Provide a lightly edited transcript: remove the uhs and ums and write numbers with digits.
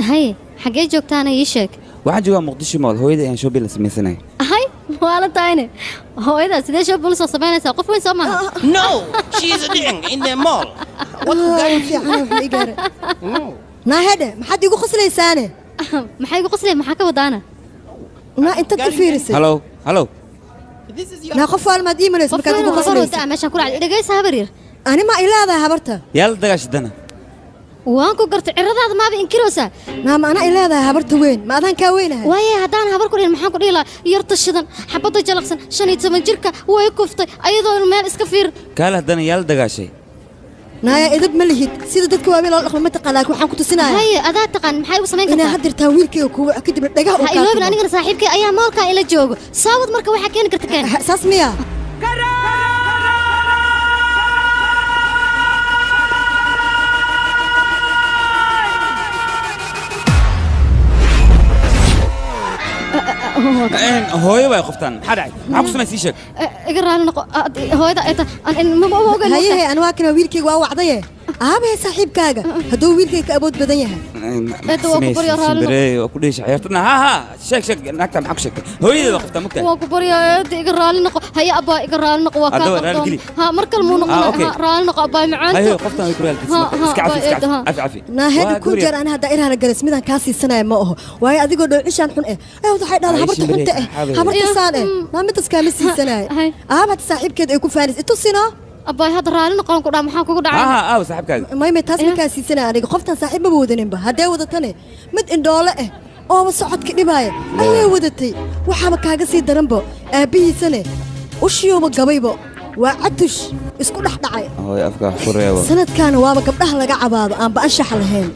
Haye, xaggee joogtaana? Ii sheeg. Waxaan joogaa Muqdisho Mall. Hooyada ayaan shopping la samaysanaya. Hay, waala tahayne. Hooyadaa sidee shopping soo samaynaysaa? Qof weyn soo maaha. No, she's doing in the mall. What Fiican, wax ii gaara. Naa hedhe, maxaad iigu qoslaysaane? Maxay igu qoslay? Maxaa ka wadaana? Naa intaad i fiirisay. Hello, hello. Naa qof waalmaad ii malaysa Qof markaad weyn igu oo habar qoslaysa? wadaa meeshaan ku dhacday. Dhegaysa, habar yar. Ani ma i leedahay habarta? Yaa la dagaashadana? Waan ku gartay. Ciradaada maaba inkiroosaa? Naa, ma anaa i leedahay habarta weyn? Ma adaan kaa weynahay? Waaye, haddaan habar ku dhihin, maxaan ku dhihi lahaa? Yarta shidan, xabadda jalaqsan, 15 jirka way kuftay ayadoo meel iska fiir. Kaale, haddana yaa la dagaashay? Naaya, idab ma lihid. Sida dadka waaweyn loo dhaqmo ma taqaan, laakiin waxaan ku tusinayaa. Haye, adaa taqaan. Maxay igu samayn inaa kartaa? Haddirtaa wiilkayga kuwa kadibna dhagaha uu Ha kaa iloobin. tumo. Anigana saaxiibkay ayaa mallkaa ila joogo. Saawad marka waxaa keeni karta keen. Saas miya? Hooyo bay qoftaan. Maxaa dhacay? Maxaa ku samay? Sii sheeg. Iga raali noqo. Hooyada ay tahay ma ogeyn. Hayehe, ani waa kana wiilkayga waa wacdaye. Aabahe saaxiibkaaga hadduu wiilkayga ka awood badan yahay. Eedda, waa ku baryaa, raali noqo. Shimbirey waa ku dhihi ciyaartana. Ha ha, sheeg, sheeg. Naagta maxaa ku sheegtay? Hooyadeeda waa qoftaan, mugtahay. Waa ku baryaa, eedda, iga raali noqo. Haye abbaa, iga raali noqo, waa kaa Haddaba raali qardoon. geli. Ha, mar kale muu noqon. Ah, okay. Ha, raali noqo, abbaay macaanto. Haye, qoftaan way ku raali Ha, ha, iska cafi, iska abbaay, eedda, ha. cafi, cafi, cafi. Naa hedha, Waa kun gabar jeer yar. ani haddaa iraala garas midaan kaa siisanaya ma aho, waayo adigoo dhoocishaan xun eh ay waxay dhahdaa Ay, habarta shimbirey, xunta eh, xaabay. habarta saan eh. Naa midas kaama siisanaya. Hay. Aaba hadda saaxiibkeed ay ku faanis itusino. Abbaay, hadda raali noqon ku dhaa. Maxaa kugu Ha dhacay? ha, aawa saaxiibkaaga? Maymay, taas ma kaa siisanaya aniga. Qoftaan saaxiib maba wadaninba. Haddee wadatane, mid indhoole eh ooba socodka dhibaaya ayay wadatay. Waxaaba kaaga sii daranbo, aabbihiisane ushiyoba gabaybo, waa catush isku dhex dhacay. Hooyo, afka wax ku reebo. Sanadkaana waaba gabdhaha laga cabaado aanba anshaxa lahayn.